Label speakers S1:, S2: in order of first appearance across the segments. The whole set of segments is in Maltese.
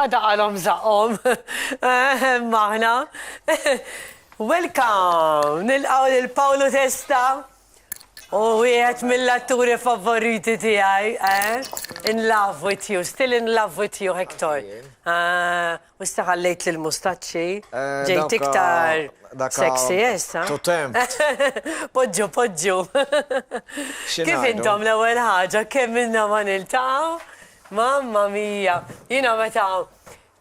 S1: Għada qalhom żaqqhom. Maħna. Welcome! Nilqgħu lil Paolo Testa. U wieħed mill-atturi favoriti tiegħi, eh? In love with you, still in love with you, Hector. Ah, u issa ħallejt lil mustaċċi.
S2: Eh,
S1: Ġejt iktar sexy issa.
S2: To tempt.
S1: Poġġu, poġġu. Kif intom l-ewwel ħaġa kemm ilna ma niltaqgħu? Mamma mia. Jiena meta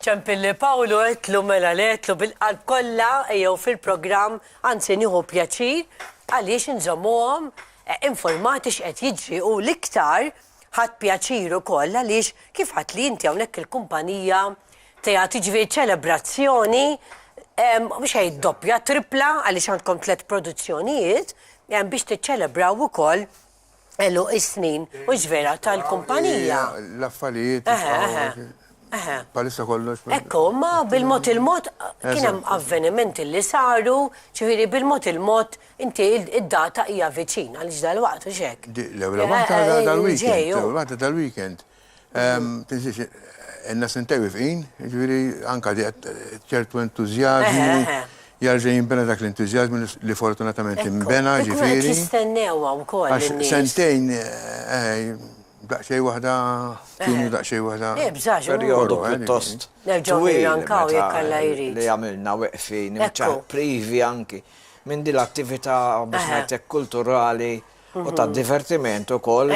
S1: Ċempilli Pawlu għedtlu mela le għedtlu bil-qalb kollha ejjew fil-programm anzi nieħu pjaċir għaliex inżommuhom informati x'qed jiġri u l-iktar ħadt pjaċir ukoll għaliex kif għedtli inti hawnhekk il-kumpanija teatru jiġifieri ċelebrazzjoni mhux ngħid doppja trippla għaliex għandkom tlett produzzjonijiet biex tiċċelebraw ukoll għeluq is-snin, hux vera, tal-kumpanija.
S3: L-affarijiet. Bħalissa kollox.
S1: Ekku, ma bil-mod il-mod kien hemm avvenimenti li saru, ġifieri bil-mod il-mod inti id-data hija viċin għaliex dalwaqt hux hekk.
S3: L-ewwel waħda dal-weekend, l-ewwel waħda dal-weekend. Tinsiex, ilna sentejn wifqin, jiġifieri anke ċertu entużjażmu, jerġa' jinbena dak l-entużjażmu li fortunatament inbena,
S1: ġifieri. Qed jistennewha wkoll.
S3: Għax sentejn daqsxejn waħda kienu daqsxejn waħda.
S2: Perjodu pjuttost
S1: twil
S2: li għamilna weqfin, privi anki minn din l-attività biex ngħid hekk kulturali u ta' divertiment ukoll.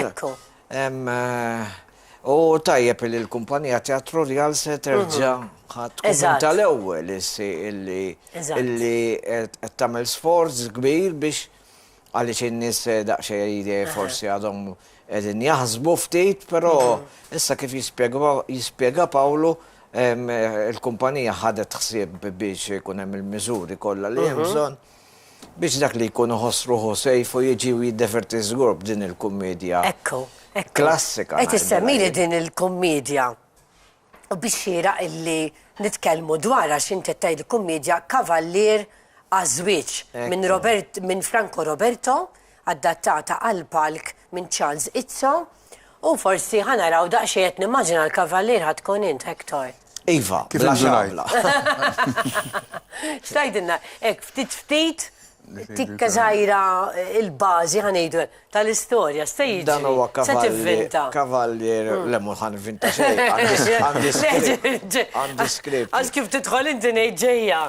S2: U tajjeb li l-kumpanija Teatru Rjal se terġa' tkun minn tal-ewwel illi qed tagħmel sforz kbir biex għaliex in-nies daqsxejn forsi għadhom qegħdin jaħsbu ftit, però issa kif jispjega Pawlu il-kumpanija ħadet ħsieb biex ikun hemm il-miżuri kollha li hemm bżonn. Biex dak li jkun iħoss ruħu safe u jiġi u jiddeverti żgur b'din il-kummiedja
S1: Ekku, ekku.
S2: klassika.
S1: Qed issemmili din il-kummiedja u biex xieraq illi nitkellmu dwarha għax inti qed tgħid il-kummiedja Kavallier għaż-Żwieġ minn Robert minn Franco Roberto adattata għall-palk minn Charles Izzo U forsi ħa naraw daqsxejn qed nimmaġina l-kavallier ħa tkun int, Hector.
S2: Iva, bla xabla.
S1: X'tgħidilna, hekk ftit ftit, tikka żgħira il-bażi ħa ngħidu hekk tal-istorja, x'se jiġri?
S2: Dan huwa
S1: Se tivvinta?
S2: kavallier, le mhu ħa nivvinta xejn, għandi script. Għandi script.
S1: Għax kif tidħol inti ngħid ġejja.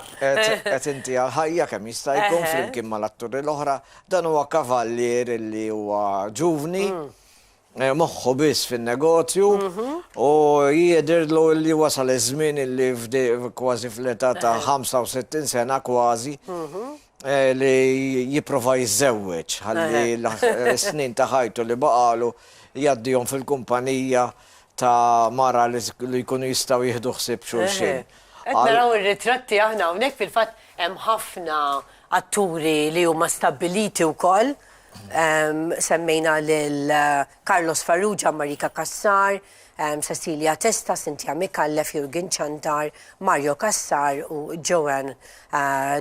S2: Qed inti għall-ħajja kemm jista' jkun flimkien mal-atturi l-oħra. Dan huwa kavallier li huwa ġuvni, moħħu biss fin-negozju u jidhirlu li wasal iż-żmien li kważi fl-età ta' 65 sena kważi li jipprova jiżżewweġ ħalli s-snin ta' ħajtu li baqagħlu jgħaddihom fil-kumpanija ta' mara li jkunu jistgħu jieħdu ħsieb xulxin.
S1: Qed naraw ir-ritratti aħna hawnhekk fil-fatt hemm ħafna atturi li huma stabbiliti wkoll. Semmejna lil Carlos Farrugia, Marika Cassar, Cecilia Testa, Cynthia Micallef, Jurgen Ciantar, Mario Cassar u Joanne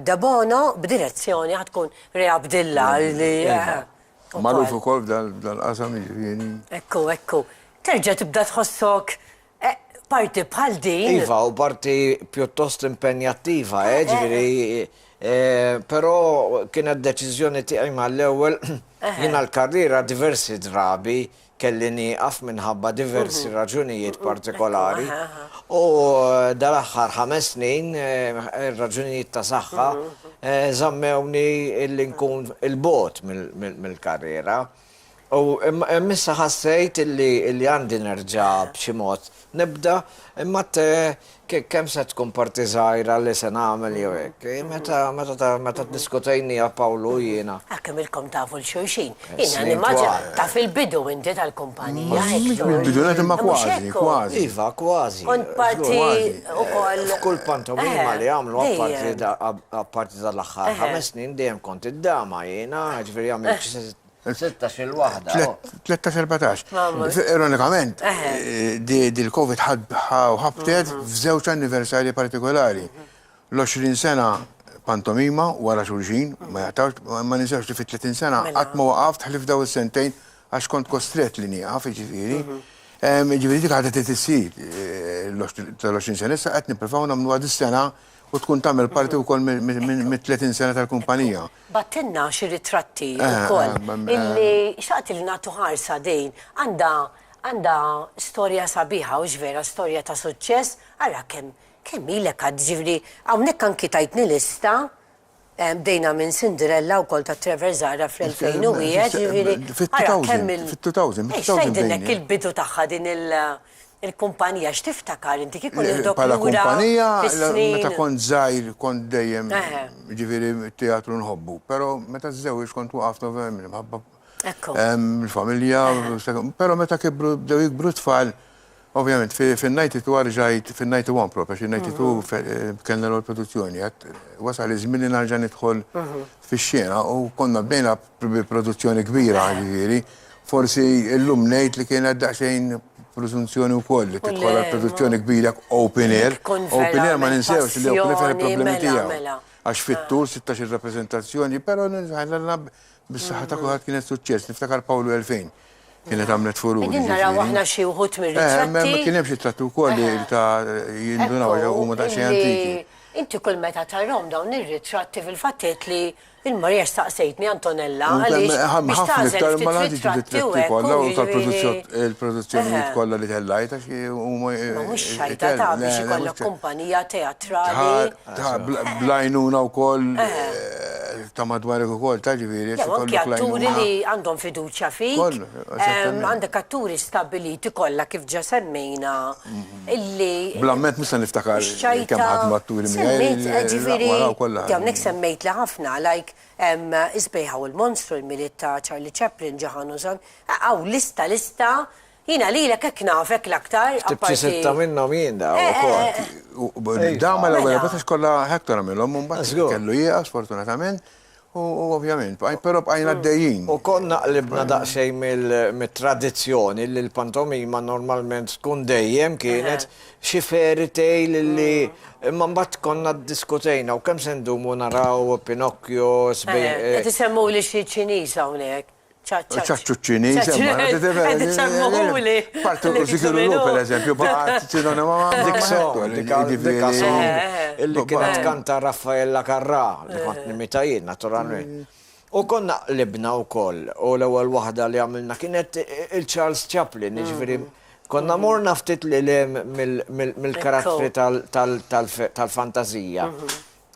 S1: Debono b'direzzjoni ħa tkun Rea Abdilla li
S3: Magħruf ukoll f'dal-qasam jiġifieri.
S1: Ekku, ekku. Terġa' tibda tħossok Parti bħal din.
S2: Iva, u parti pjuttost impenjattiva, eh, ġifieri, però kienet deċiżjoni tiegħi mal-ewwel, jiena l-karriera diversi drabi kelli nieqaf minħabba diversi raġunijiet partikolari u dal-aħħar ħames snin ir-raġunijiet ta' saħħa żammewni illi nkun 'il bogħod mill-karriera. U imma issa ħassejt illi illi għandi nerġa' b'xi mod nibda, imma kemm se tkun parti żgħira li se nagħmel jew hekk. Meta meta meta ddiskutejniha Pawlu u jiena.
S1: Ah kemm ilkom tafu 'l xulxin. Jiena nimmaġina taf il-bidu inti tal-kumpanija hekk.
S3: Mhux mill-bidu nett imma kważi, kważi.
S2: Iva, kważi.
S1: Kont parti ukoll.
S2: F'kull pantomima li għamlu apparti apparti dal-aħħar ħames snin dejjem kont id-dama jiena, jiġifieri għamilt xi 16-il waħda.
S3: 13, 14. Ironikament, dil-Covid ħabtet f'żewġ anniversarji partikolari. L-20 sena pantomima wara xulxin, ma jaqtawx, ma ninsewx li fit-30 sena qatt ma waqaft ħlief dawn is-sentejn għax kont kostrett li nieqaf, jiġifieri. Jiġifieri dik ħaġa trid issir tal-20 sena. Issa qed nippruvaw nagħmluha dis-sena u tkun tagħmel parti wkoll mit-30 sena tal-kumpanija.
S1: Bagħtilna xi ritratti wkoll illi xtaqt li nagħtu ħarsa din għandha għandha storja sabiħa hux vera storja ta' suċċess ara kemm kemm ilek għad ġifieri hawnhekk anki tajtni lista bdejna minn Cinderella wkoll ta' Trevor Zahra fl-2001 ġifieri ara kemm il
S3: Fit-2000,
S1: Ejx tgħidilna il-bidu tagħha din il Il-kumpanija x'tiftakar inti kieku nieħdok
S3: Bħala
S1: lura
S3: kumpanija,
S1: fis-snin?
S3: meta kont żgħir kont dejjem, jiġifieri t-teatru nħobbu, però meta żżewwiġt kont waqaft ovvjament minħabba l-familja, però meta kibru bdew jikbru t-tfal, ovvjament fin-92 rġajt, fin-91 proprju, għax in-92 kellna l-ewwel produzzjoni, għedt wasal iż-żmien li nerġa' nidħol fix-xena u konna bdejna bi produzzjoni kbira jiġifieri. Forsi llum ngħid li kienet daqsxejn preżunzjoni wkoll li tidħol għal produzzjoni kbira open air. Open air ma ninsewx li open air fih il-problemi tiegħu. Għax fit-tul 16-il rappreżentazzjoni, però bis-saħħa ta' kulħadd kienet suċċess. Niftakar Pawlu 2000 kienet għamlet furur.
S1: Qegħdin naraw aħna xi wħud mir-ritratti.
S3: Kien hemm xi ritratti wkoll li ta' jindunaw għax huma daqsxejn antiki.
S1: Inti kull meta tarahom dawn ir-ritratti fil-fatt tgħid li Il-Marija staqsejtni Antonella għaliex biex tagħżel ftit ritratti u hekk.
S3: Kollha u tal-produzzjonijiet kollha li tellajt għax huma.
S1: Ma mhux xajta ta' biex ikollok kumpanija teatrali.
S3: Bl-għajnuna wkoll ta' madwarek ukoll ta' ġifieri.
S1: Jew anki atturi li għandhom fiduċja fik. Għandek atturi stabbiliti kollha kif ġa semmejna illi.
S3: Bl-amment mhux se niftakar kemm ħadmu atturi miegħi.
S1: Semmejt, ġifieri, hawnhekk semmejtli ħafna, like Is-Sbejħa u l-Monstru, il-Milied ta' Charlie Chaplin, Ġaħan u Żan. Hawn lista lista, jiena lilek hekk nafek l-aktar.
S2: Ħtibt xi sitta minnhom jien dawn
S3: ukoll. Dawn mal-ewwel erbgħa għax kollha Hector għamilhom u mbagħad kellu jieqaf sfortunatament. U ovvjament, però bqajna għaddejjin.
S2: U konna qlibna daqsxejn mit-tradizzjoni li l-pantomima normalment tkun dejjem kienet xi fairy tale li imma mbagħad konna ddiskutejna u kemm se ndumu naraw Pinocchio, sbejħ.
S1: Qed isemmuli xi Ċiniż hawnhekk.
S3: Ċaċċu ċ-Ċiniż.
S1: Qed isemmuhuli.
S3: Parti u Zikirulu, per eżempju, baqgħet sinonima ma'
S2: Dik song, dik song illi kienet tkanta Raffaella Carrà, li kont nimita jien naturalment. U konna qlibna wkoll, u l-ewwel waħda li għamilna kienet il-Charles Chaplin, jiġifieri konna morna ftit lil hemm mill-karattri tal-fantażija.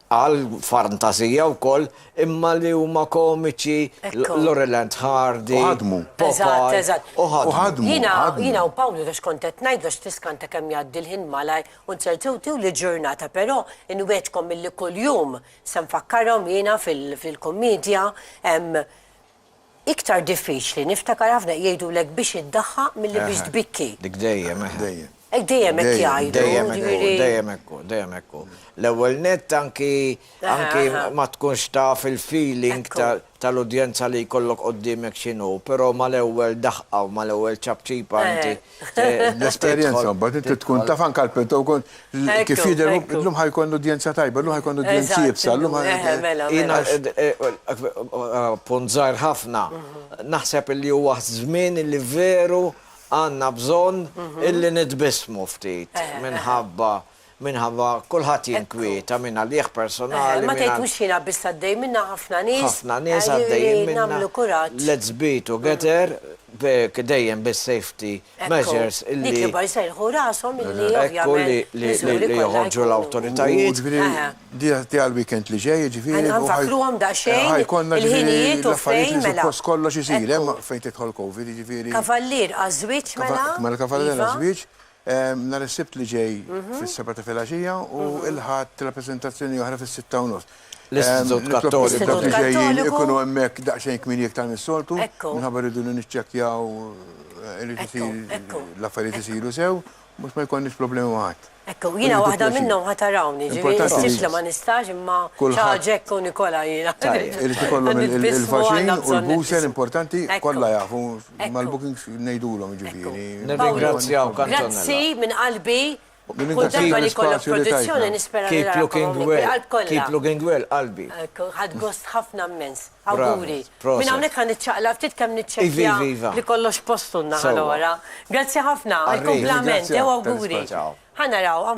S2: Għal fantasija wkoll imma li huma komiċi, Laurel and Hardy,
S3: U ħadmu.
S1: Popeye. Eżatt,
S2: U ħadmu.
S3: U ħadmu.
S1: Jiena, jiena u Pawlu għax kont qed ngħidlu għax tiskanta kemm jgħaddi l-ħin malajr u nsertu li ġurnata però inwegħdkom illi kuljum se nfakkarhom jiena fil-kummiedja Iktar diffiċli, niftakar ħafna jgħidulek biex iddaħħaq milli biex tbikki.
S2: Dik dejjem, eħe.
S3: Dejjem.
S1: Hekk dejjem hekk jgħidu.
S2: Dejjem hekk hu, dejjem hekk hu, dejjem hekk hu. L-ewwel nett anki anki ma tkunx taf il-feeling tal-udjenza li jkollok quddiemek x'inhu, però mal-ewwel daħqa u mal-ewwel ċapċipa inti.
S3: L-esperjenza mbagħad inti tkun taf anke l-pent kif jidher illum ħa jkun udjenza tajba, illum ħa jkun udjenza iebsa, illum ħa.
S2: Jiena punt żgħir ħafna, naħseb illi huwa żmien illi veru għandna bżonn illi nitbissmu ftit minħabba minħabba kulħadd jinkwieta minn għalih personali.
S1: Ma tgħid mhux jiena biss għaddej minnha ħafna nies.
S2: Ħafna nies għaddejjin minnha.
S1: Nagħmlu kuraġġ.
S2: Let's be together dejjem bis-safety measures illi.
S1: Dik li ba jserrħu rashom illi ovvjament.
S2: Li joħorġu l-awtoritajiet.
S3: Di għall-weekend li ġej, jiġifieri.
S1: Ħa nfakkruhom daqsxejn il-ħinijiet u fejn mela.
S3: Suppost kollox isir hemm fejn tidħol Covid, jiġifieri.
S1: Kavallier għaż-żwieġ mela.
S3: Mela Kavallier għaż-żwieġ. Nhar is-Sibt li ġej fis-sebgħa ta' filgħaxija u l-Ħadd rappreżentazzjoni oħra fis-sitta u nofs.
S2: L-Istitut Kattoliku.
S3: Dawk li ġejjin ikunu hemmhekk daqsxejn kmieni iktar mis-soltu minħabba rridu niċċekkjaw irid isir l-affarijiet isiru sew biex ma jkollniex problemi ma' ħadd.
S1: Ekku, jiena waħda minnhom ħa tarawni, ġifieri s-Sibt li ma nistax imma xi ħaġa hekk u nikolha jiena.
S3: Irid ikollhom il-vaċin u l-booster importanti kollha jafu mal-bookings ngħidulhom jiġifieri.
S2: Nirringrazzjawk Antonella.
S1: Grazzi minn qalbi. Kull darba li jkollok produzzjoni nispera li
S2: Keep looking well, keep looking well, qalbi.
S1: Ħadt gost ħafna immens. Awguri. Minn hawnhekk ħa niċċaqlaq ftit kemm niċċekkja li kollox postu n-naħa l-oħra. Grazzi ħafna, għall-kumplament, u awguri. Ħa naraw.